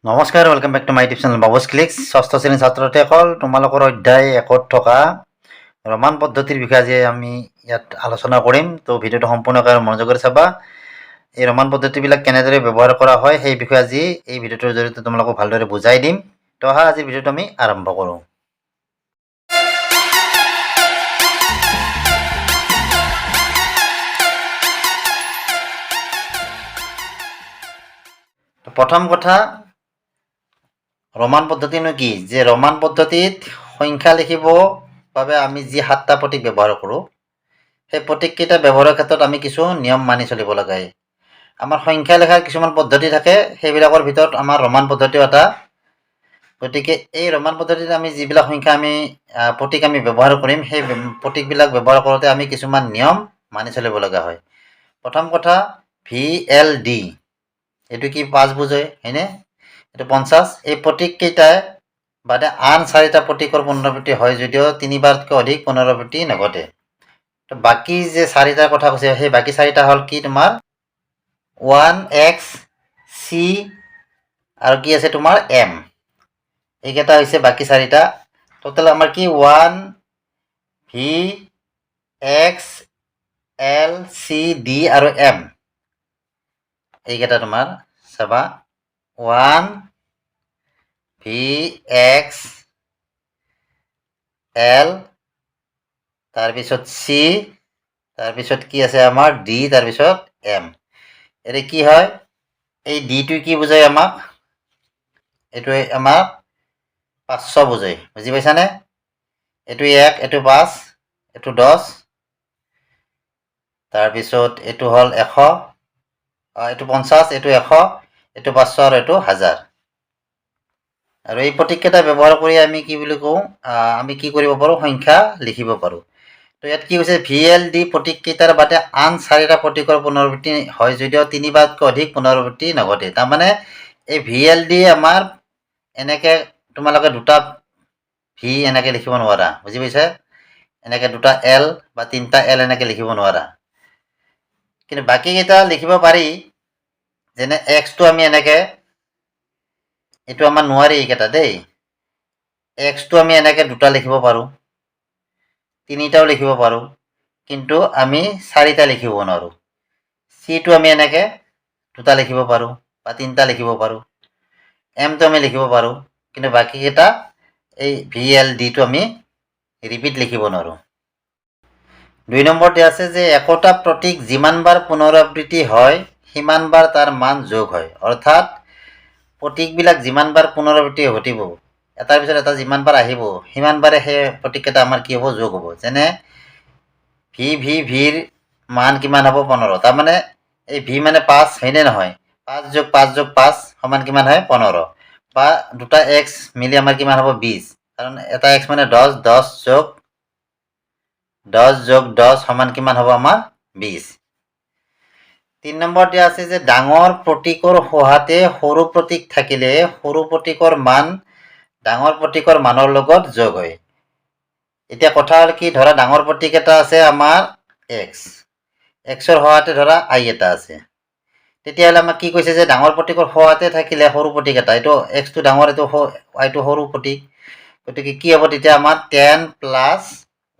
নমস্কাৰ, welcome back to my YouTube channel Babu's Clicks। ষষ্ঠ শ্ৰেণীৰ ছাত্ৰ ছাত্ৰীসকল, তোমালোকৰ অধ্যায় 1ত থকা ৰমান পদ্ধতিৰ বিষয়ে আজি আমি ইয়াত আলোচনা কৰিম। তো ভিডিঅ'টো সম্পূৰ্ণকৈ মনোযোগেৰে চাবা। এই ৰমান পদ্ধতিবিলাক কেনেদৰে ব্যৱহাৰ কৰা হয়, সেই বিষয়ে আজি এই ভিডিঅ'টোৰ জৰিয়তে তোমালোকক ভালদৰে বুজাই দিম। তো অহা, আজিৰ ভিডিঅ'টো আমি আৰম্ভ কৰোঁ। তো প্ৰথম কথা, ৰমান পদ্ধতিনো কি? যে ৰমান পদ্ধতিত সংখ্যা লিখিব বাবে আমি যি সাতটা প্ৰতীক ব্যৱহাৰ কৰোঁ, সেই প্ৰতীককেইটা ব্যৱহাৰৰ ক্ষেত্ৰত আমি কিছু নিয়ম মানি চলিব লগা হয়। আমাৰ সংখ্যা লেখাৰ কিছুমান পদ্ধতি থাকে, সেইবিলাকৰ ভিতৰত আমাৰ ৰমান পদ্ধতিও এটা। গতিকে এই ৰমান পদ্ধতিত আমি যিবিলাক সংখ্যা আমি প্ৰতীক আমি ব্যৱহাৰ কৰিম, সেই প্ৰতীকবিলাক ব্যৱহাৰ কৰোঁতে আমি কিছুমান নিয়ম মানি চলিব লগা হয়। প্ৰথম কথা, ভি এল ডি, এইটো কি? পাঁচ বুজায়, হয়নে? এইটো 50। এই প্ৰতীককেইটাই বাদে আন চাৰিটা প্ৰতীকৰ পুনৰাবৃত্তি হয় যদিও তিনিবাৰতকৈ অধিক পুনৰাবৃত্তি নঘটে। তো বাকী যে চাৰিটাৰ কথা কৈছে, সেই বাকী চাৰিটা হ'ল কি? তোমাৰ ওৱান, এক্স, চি আৰু কি আছে তোমাৰ? এম। এইকেইটা হৈছে বাকী চাৰিটা। টোটেল আমাৰ কি? One, V, X, L, C, D আৰু এম। এইকেইটা তোমাৰ চাবা, ওৱান, ভি, এক্স, এল, তাৰপিছত চি, তাৰপিছত কি আছে আমাৰ? ডি, তাৰপিছত এম। এতিয়া কি হয়? এই ডিটোৱে কি বুজায় আমাক? এইটোৱে আমাক 500 বুজায়, বুজি পাইছানে? এইটো এক, এইটো পাঁচ, এইটো 10, তাৰপিছত এইটো হ'ল 100, এইটো 50, এইটো 100, এইটো 500 আৰু এইটো হাজাৰ। আৰু এই প্ৰতীককেইটা ব্যৱহাৰ কৰি আমি কি বুলি কওঁ, আমি কি কৰিব পাৰোঁ? সংখ্যা লিখিব পাৰোঁ। তো ইয়াত কি কৈছে? ভি এল ডি প্ৰতীককেইটাৰ বাদে আন চাৰিটা প্ৰতীকৰ পুনৰাবৃত্তি হয় যদিও তিনিবাৰতকৈ অধিক পুনৰাবৃত্তি নঘটে। তাৰমানে এই ভি এল ডি আমাৰ এনেকৈ তোমালোকে দুটা ভি এনেকৈ লিখিব নোৱাৰা, বুজি পাইছা? এনেকৈ দুটা এল বা তিনিটা এল এনেকৈ লিখিব নোৱাৰা। কিন্তু বাকীকেইটা লিখিব পাৰি, যেনে এক্সটো আমি এনেকৈ, এইটো আমাৰ নোৱাৰি এইকেইটা দেই। এক্সটো আমি এনেকৈ দুটা লিখিব পাৰোঁ, তিনিটাও লিখিব পাৰোঁ, কিন্তু আমি চাৰিটা লিখিব নোৱাৰোঁ। চিটো আমি এনেকৈ দুটা লিখিব পাৰোঁ বা তিনিটা লিখিব পাৰোঁ। এমটো আমি লিখিব পাৰোঁ, কিন্তু বাকীকেইটা এই ভি এল ডিটো আমি ৰিপিট লিখিব নোৱাৰোঁ। দুই নম্বৰ দিয়া আছে যে একোটা প্ৰতীক যিমানবাৰ পুনৰাবৃত্তি হয়, সিমানবাৰ তাৰ মান যোগ হয়। অৰ্থাৎ প্ৰতীকবিলাক যিমানবাৰ পুনৰাবৃত্তি ঘটিব, এটাৰ পিছত এটা যিমানবাৰ আহিব, সিমানবাৰে সেই প্ৰতীককেইটা আমাৰ কি হ'ব? যোগ হ'ব। যেনে ভি ভি ভিৰ মান কিমান হ'ব? 15। তাৰমানে এই ভি মানে পাঁচ, হয়নে নহয়? পাঁচ যোগ পাঁচ যোগ পাঁচ সমান কিমান হয়? 15। বা দুটা এক্স মিলি আমাৰ কিমান হ'ব? 20। কাৰণ এটা এক্স মানে 10। 10 যোগ 10 যোগ 10 সমান কিমান হ'ব আমাৰ? 20। তিনি নম্বৰ দিয়া আছে যে ডাঙৰ প্ৰতীকৰ সোঁহাতে সৰু প্ৰতীক থাকিলে সৰু প্ৰতীকৰ মান ডাঙৰ প্ৰতীকৰ মানৰ লগত যোগ হয়। এতিয়া কথা হ'ল কি, ধৰা ডাঙৰ প্ৰতীক এটা আছে আমাৰ এক্স, এক্সৰ সোঁহাতে ধৰা আই এটা আছে। তেতিয়াহ'লে আমাক কি কৈছে যে ডাঙৰ প্ৰতীকৰ সোঁহাতে থাকিলে সৰু প্ৰতীক এটা, এইটো এক্সটো ডাঙৰ, এইটো আইটো সৰু প্ৰতীক, গতিকে কি হ'ব তেতিয়া আমাৰ? 10 প্লাছ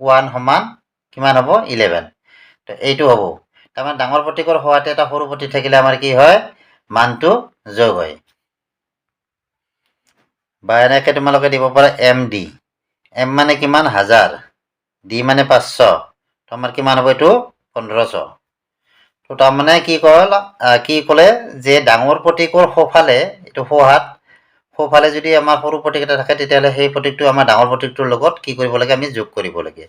ওৱান সমান কিমান হ'ব? 11। তো এইটো হ'ব। তাৰমানে ডাঙৰ প্ৰতীকৰ সোঁহাতে এটা সৰু প্ৰতীক থাকিলে আমাৰ কি হয়? মানটো যোগ হয়। বা এনেকৈ তোমালোকে দিব পাৰা, এম ডি, এম মানে কিমান? হাজাৰ, ডি মানে 500। তো আমাৰ কিমান হ'ব এইটো? 1500। তো তাৰমানে কি ক'লে যে ডাঙৰ প্ৰতীকৰ সোঁফালে, এইটো সোঁহাত, সোঁফালে যদি আমাৰ সৰু প্ৰতীক এটা থাকে, তেতিয়াহ'লে সেই প্ৰতীকটো আমাৰ ডাঙৰ প্ৰতীকটোৰ লগত কি কৰিব লাগে? আমি যোগ কৰিব লাগে।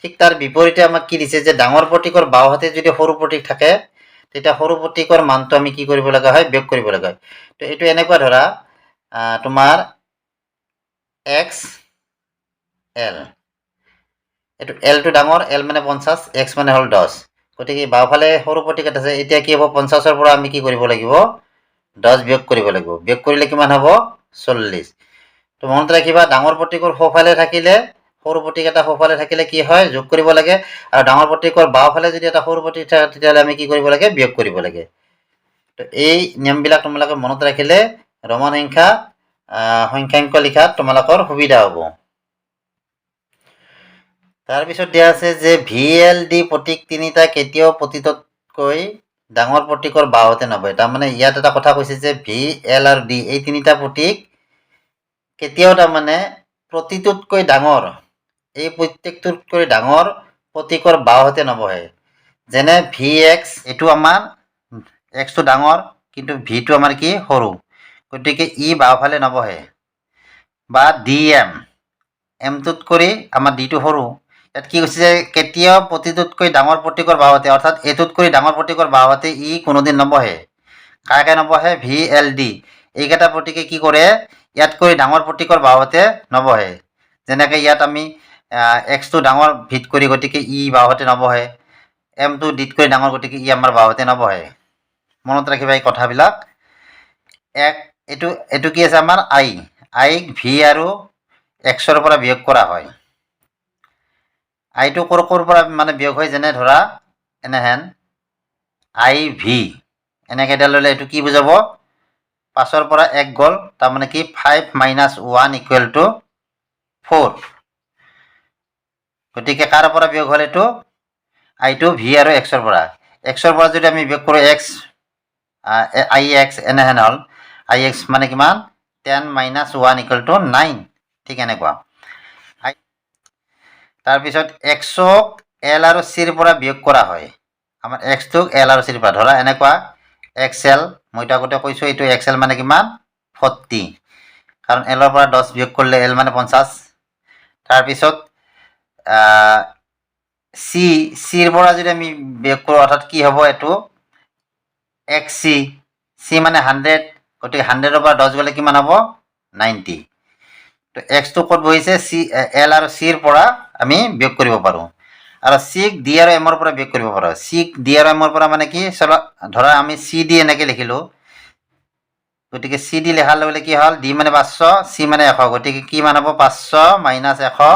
ঠিক তাৰ বিপৰীতে আমাক কি দিছে যে ডাঙৰ প্ৰতীকৰ বাওঁহাতে যদি সৰু প্ৰতীক থাকে, তেতিয়া সৰু প্ৰতীকৰ মানটো আমি কি কৰিব লগা হয়? বিয়োগ কৰিব লগা হয়। তো এইটো এনেকুৱা ধৰা, তোমাৰ এক্স এল, এইটো এলটো ডাঙৰ, এল মানে 50, এক্স মানে হ'ল 10। গতিকে বাওঁফালে সৰু প্ৰতীক এটা আছে। এতিয়া কি হ'ব? 50ৰ পৰা আমি কি কৰিব লাগিব? 10 বিয়োগ কৰিব লাগিব। বিয়োগ কৰিলে কিমান হ'ব? 40। তো মনত ৰাখিবা, ডাঙৰ প্ৰতীকৰ সোঁফালে থাকিলে সৰু প্ৰতীক এটা, সোঁফালে থাকিলে কি হয়? যোগ কৰিব লাগে। আৰু ডাঙৰ প্ৰতীকৰ বাওঁফালে যদি এটা সৰু প্ৰতীক থাকে, তেতিয়াহ'লে আমি কি কৰিব লাগে? বিয়োগ কৰিব লাগে। তো এই নিয়মবিলাক তোমালোকে মনত ৰাখিলে ৰোমান সংখ্যা সংখ্যাংক লিখাত তোমালোকৰ সুবিধা হ'ব। তাৰপিছত দিয়া আছে যে ভি, এল, ডি প্ৰতীক তিনিটা কেতিয়াও প্ৰতিটোতকৈ ডাঙৰ প্ৰতীকৰ বাওঁহাতে নবহে। তাৰমানে ইয়াত এটা কথা কৈছে যে ভি, এল আৰু ডি এই তিনিটা প্ৰতীক কেতিয়াও তাৰমানে প্ৰতিটোতকৈ ডাঙৰ, এই প্ৰত্যেকটোতকৈ ডাঙৰ প্ৰতীকৰ বাওঁহাতে নবহে। যেনে ভি এক্স, এইটো আমাৰ এক্সটো ডাঙৰ, কিন্তু ভিটো আমাৰ কি? সৰু। গতিকে ই বাওঁফালে নবহে। বা ডি এম, এমটোত কৰি আমাৰ ডিটো সৰু। ইয়াত কি কৈছে যে কেতিয়াও প্ৰতিটোতকৈ ডাঙৰ প্ৰতীকৰ বাওঁহাতে, অৰ্থাৎ এইটোতকৈ ডাঙৰ প্ৰতীকৰ বাওঁহাতে ই কোনোদিন নবহে। কাকে নবহে? ভি, এল, ডি এইকেইটা প্ৰতীকে কি কৰে? ইয়াতকৈ ডাঙৰ প্ৰতীকৰ বাওঁহাতে নবহে। যেনেকৈ ইয়াত আমি এক্সটো ডাঙৰ ভিত কৰি, গতিকে ই বাওঁহাতে নবহে। এমটো ডিতকৈ ডাঙৰ, গতিকে ই আমাৰ বাওঁহাতে নবহে। মনত ৰাখিবা এই কথাবিলাক। এক এইটো কি আছে আমাৰ? আই। আইক ভি আৰু এক্সৰ পৰা বিয়োগ কৰা হয়। আইটো ক'ৰ ক'ৰ পৰা মানে বিয়োগ হয়? যেনে ধৰা এনেহেন আই ভি এনেকৈ দিয়া ল'লে এইটো কি বুজাব? পাঁচৰ পৰা এক গ'ল, তাৰমানে কি? 5 minus 1 equal to 4। গতিকে কাৰ পৰা বিয়োগ হ'ল এইটো? আইটো ভি আৰু এক্সৰ পৰা। এক্সৰ পৰা যদি আমি বিয়োগ কৰোঁ, এক্স আই এক্স এনেহেন হ'ল। আই এক্স মানে কিমান? 10 minus 1 equal to 9। ঠিক এনেকুৱা। তাৰপিছত এক্সক এল আৰু চিৰ পৰা বিয়োগ কৰা হয়। আমাৰ এক্সটোক এল আৰু চিৰ পৰা, ধৰা এনেকুৱা এক্স এল, মইতো আগতে কৈছোঁ, এইটো এক্স এল মানে কিমান? 40। কাৰণ এলৰ পৰা 10 বিয়োগ কৰিলে এল মানে 50। তাৰপিছত চি, চিৰ পৰা যদি আমি বিয়োগ কৰোঁ, অৰ্থাৎ কি হ'ব এইটো? এক্স চি, চি মানে 100। গতিকে 100ৰ পৰা 10 গ'লে কিমান হ'ব? 90। তো এক্সটো ক'ত বহিছে? চি, এল আৰু চিৰ পৰা আমি বিয়োগ কৰিব পাৰোঁ। আৰু চিক ডি আৰু এমৰ পৰা বিয়োগ কৰিব পাৰোঁ। চিক ডি আৰু এমৰ পৰা মানে কি? চলা ধৰা আমি চি ডি এনেকৈ লিখিলোঁ। গতিকে চি ডি লেখাৰ লগে লগে কি হ'ল? ডি মানে 500, চি মানে 100। গতিকে কিমান হ'ব? 500 মাইনাছ 100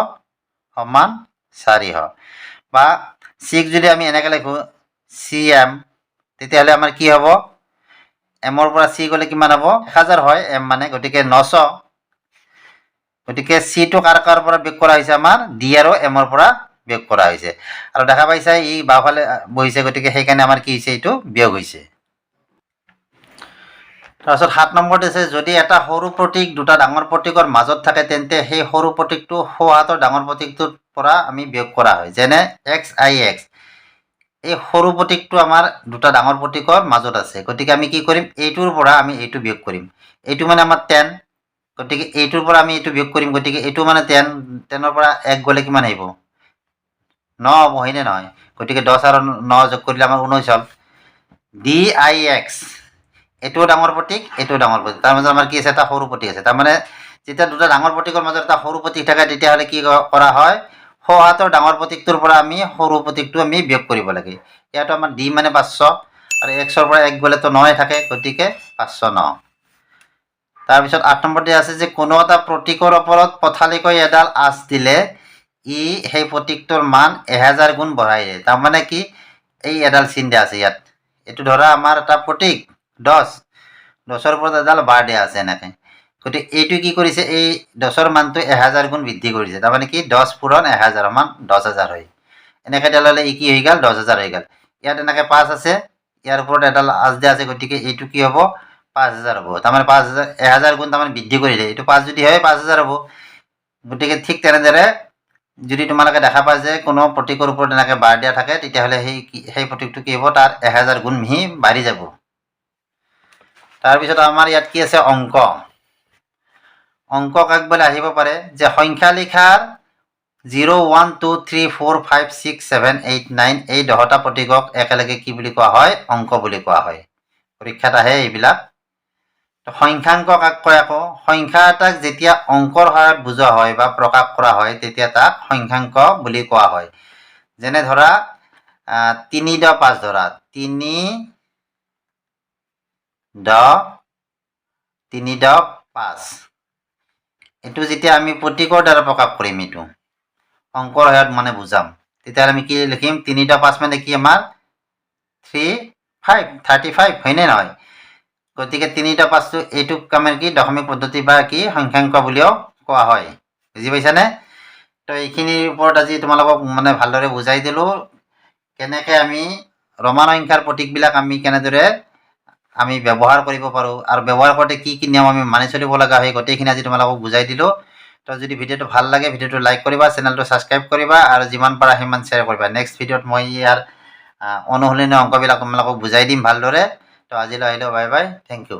সমান 400। বা চিক যদি আমি এনেকৈ লিখোঁ চি এম, তেতিয়াহ'লে আমাৰ কি হ'ব? এমৰ পৰা চি গ'লে কিমান হ'ব? 1000 হয় এম মানে, গতিকে 900। গতিকে চিটো কাৰ কাৰ পৰা বিয়োগ কৰা হৈছে? আমাৰ ডি আৰু এমৰ পৰা বিয়োগ কৰা হৈছে। আৰু দেখা পাইছা, ই বাওঁফালে বহিছে, গতিকে সেইকাৰণে আমাৰ কি হৈছে? এইটো বিয়োগ হৈছে। তাৰপিছত 7 নম্বৰত আছে, যদি এটা সৰু প্ৰতীক দুটা ডাঙৰ প্ৰতীকৰ মাজত থাকে, তেন্তে সেই সৰু প্ৰতীকটো সোঁ হাতৰ ডাঙৰ প্ৰতীকটোৰ পৰা আমি বিয়োগ কৰা হয়। যেনে এক্স আই এক্স, এই সৰু প্ৰতীকটো আমাৰ দুটা ডাঙৰ প্ৰতীকৰ মাজত আছে। গতিকে আমি কি কৰিম? এইটোৰ পৰা আমি এইটো বিয়োগ কৰিম। এইটো মানে আমাৰ 10। গতিকে এইটোৰ পৰা আমি এইটো বিয়োগ কৰিম। গতিকে এইটো মানে 10। 10ৰ পৰা এক গ'লে কিমান আহিব? ন হ'ব, হয়নে নহয়? গতিকে 10 আৰু ন যোগ কৰিলে আমাৰ 19 হ'ল। ডি আই এক্স, এইটোও ডাঙৰ প্ৰতীক, এইটোও ডাঙৰ প্ৰতীক। তাৰ মাজত আমাৰ কি আছে? এটা সৰু প্ৰতীক আছে। তাৰমানে যেতিয়া দুটা ডাঙৰ প্ৰতীকৰ মাজত এটা সৰু প্ৰতীক থাকে, তেতিয়াহ'লে কি কৰা হয়? সোঁ হাতৰ ডাঙৰ প্ৰতীকটোৰ পৰা আমি সৰু প্ৰতীকটো আমি বিয়োগ কৰিব লাগে। ইয়াতো আমাৰ ডি মানে 500 আৰু এক্সৰ পৰা এক গ'লেতো নয়ে থাকে, গতিকে 509। তাৰপিছত 8 নম্বৰ দিয়া আছে যে কোনো এটা প্ৰতীকৰ ওপৰত পথালিকৈ এডাল আঁচ দিলে ই সেই প্ৰতীকটোৰ মান 1000 গুণ বঢ়াই দিয়ে। তাৰমানে কি? এই এডাল চিন দিয়া আছে ইয়াত। এইটো ধৰা আমাৰ এটা প্ৰতীক 10। 10ৰ ওপৰত এডাল বাৰ দিয়া আছে এনেকৈ। গতিকে এইটো কি কৰিছে? এই 10ৰ মানটো 1000 গুণ বৃদ্ধি কৰিছে। তাৰমানে কি? 10 পূৰণ 1000 সমান 10,000 হয়। এনেকৈ দিয়া ল'লে ই কি হৈ গ'ল? 10,000 হৈ গ'ল। ইয়াত এনেকৈ পাঁচ আছে, ইয়াৰ ওপৰত এডাল আঁচ দিয়া আছে। গতিকে এইটো কি হ'ব? 5000 হ'ব। তাৰমানে 5000, 1000 গুণ তাৰমানে বৃদ্ধি কৰিলে এইটো পাঁচ যদি হয়, 5000 হ'ব। গতিকে ঠিক তেনেদৰে যদি তোমালোকে দেখা পোৱা যে কোনো প্ৰতীকৰ ওপৰত এনেকৈ বাৰ দিয়া থাকে, তেতিয়াহ'লে সেই প্ৰতীকটো কি হ'ব? তাৰ 1000 গুণ সি বাঢ়ি যাব। তাৰপিছত আমাৰ ইয়াত কি আছে? অংক। অংক কাক বোলে আহিব পাৰে যে সংখ্যা লিখাৰ 0 1 2 3 4 5 6 7 8 9 এই 10টা প্ৰতীকক একেলগে কি বুলি কোৱা হয়? অংক বুলি কোৱা হয়। পৰীক্ষাত আহে এইবিলাক। তো সংখ্যাংক কাক কয় আকৌ? সংখ্যা এটাক যেতিয়া অংকৰ সহায়ত বুজোৱা হয় বা প্ৰকাশ কৰা হয়, তেতিয়া তাক সংখ্যাংক বুলি কোৱা হয়। যেনে ধৰা 3 10 5, ধৰা 3 10, 3 10 5, এইটো যেতিয়া আমি প্ৰতীকৰ দ্বাৰা প্ৰকাশ কৰিম, এইটো অংকৰ সহায়ত মানে বুজাম, তেতিয়াহ'লে আমি কি লিখিম? 3 10 5 মানে কি আমাৰ? 3 5, 35, হয়নে নহয়? গতিকে তিনিটা পাঁচটো, এইটোক আমাৰ কি দশমিক পদ্ধতি বা কি সংখ্যাংক বুলিও কোৱা হয়। বুজি পাইছানে? তো এইখিনিৰ ওপৰত আজি তোমালোকক মানে ভালদৰে বুজাই দিলোঁ, কেনেকৈ আমি ৰমান সংখ্যাৰ প্ৰতীকবিলাক আমি কেনেদৰে আমি ব্যৱহাৰ কৰিব পাৰোঁ আৰু ব্যৱহাৰ কৰোঁতে কি কি নিয়ম আমি মানি চলিব লগা হয়, গোটেইখিনি আজি তোমালোকক বুজাই দিলোঁ। তো যদি ভিডিঅ'টো ভাল লাগে, ভিডিঅ'টো লাইক কৰিবা, চেনেলটো ছাবস্ক্ৰাইব কৰিবা আৰু যিমান পাৰা সিমান শ্বেয়াৰ কৰিবা। নেক্সট ভিডিঅ'ত মই ইয়াৰ অনুশীলনী অংকবিলাক তোমালোকক বুজাই দিম ভালদৰে। তো আজিলৈ আহিলোঁ, বাই বাই, thank U.